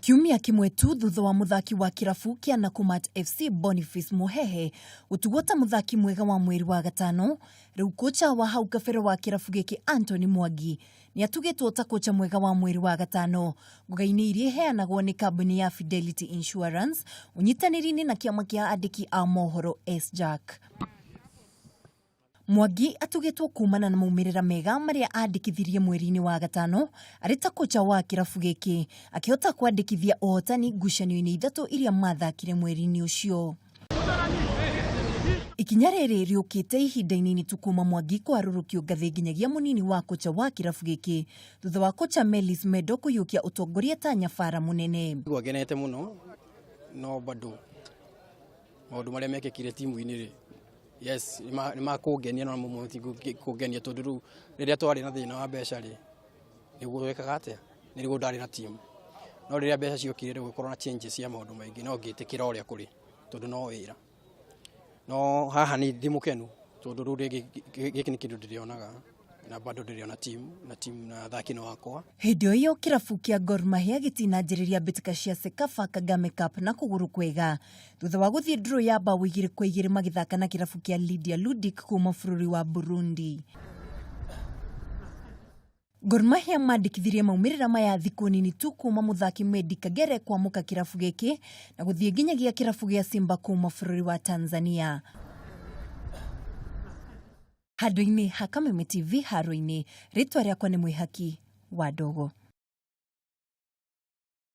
Kiumia kĩmwe tu thutha wa mũthaki wa kĩrabu kĩa Nakumatt FC Boniface Muhehe gũtugwo ta mũthaki mwega wa mweri wa gatano, rĩu kocha wa hau kabere wa kĩrabu gĩkĩ Anthony Mwangi nĩ atugĩtwo ta kocha mwega wa mweri wa gatano ngũga-inĩ iria iheanagwo nĩ kambuni ya Fidelity Insurance ũnyitanĩri-inĩ na kĩama kĩa andĩki a mohoro SJAK. Mwangi atugĩtwo kumana na maumĩrĩra mega marĩa andĩkithirie mweri-inĩ wa gatano arĩ ta kocha wa kĩrabu gĩkĩ akĩhota kwandĩkithia ũhotani ngucanio-inĩ ithatũ iria mathakire mweri-inĩ ũcio. Ikinya rĩrĩ rĩũkĩte ihinda inini tu kuma Mwangi kũharũrũkio ngathĩ nginyagia mũnini wa kocha wa kĩrabu gĩkĩ thutha wa kocha Melis Medo kũiyũkia ũtongoria ta nyabara mũnene. Ngwa ngenete mũno no bado maũndũ marĩa mekĩkire timu-inĩ rĩ, yes, nĩ makũngenia no mamwe ti kũngenia tondũ rĩu rĩrĩa twarĩ na thĩna wa mbeca rĩ, nĩguo twekaga atĩa, nĩguo ndarĩ na timu, no rĩrĩa mbeca ciokire rĩ, gũgĩkorwo na changes cia maũndũ maingĩ no ngĩtĩkĩra ũrĩa kũrĩ tondũ no wĩra. No haha nĩ ndĩ mũkenu tondũ rĩu rĩngĩ gĩkĩ nĩ kĩndũ ndĩrĩonaga na bado ndĩrĩona timu na timu na athaki no akwa. Hĩndĩ o ĩyo kĩrabu kĩa Gor Mahia gĩtinanjĩrĩria mbĩtĩka cia CECAFA Kagame Cup na kũgũrũ kwega thutha wa gũthiĩ draw ya mbaũ 2-2 magĩthaka na kĩrabu kĩa Lydia Ludic kuma bũrũri wa Burundi. Gor Mahia mandĩkithirie maumĩrĩra maya thikũ nini tu kuma mũthaki Medi Kagere kwamũka kĩrabu gĩkĩ na gũthiĩ nginyagia kĩrabu gĩa Simba kuma bũrũri wa Tanzania. Handũ-inĩ ha Kameme TV haro-inĩ, rĩtwa rĩakwa nĩ Mwĩhaki wa Ndogo.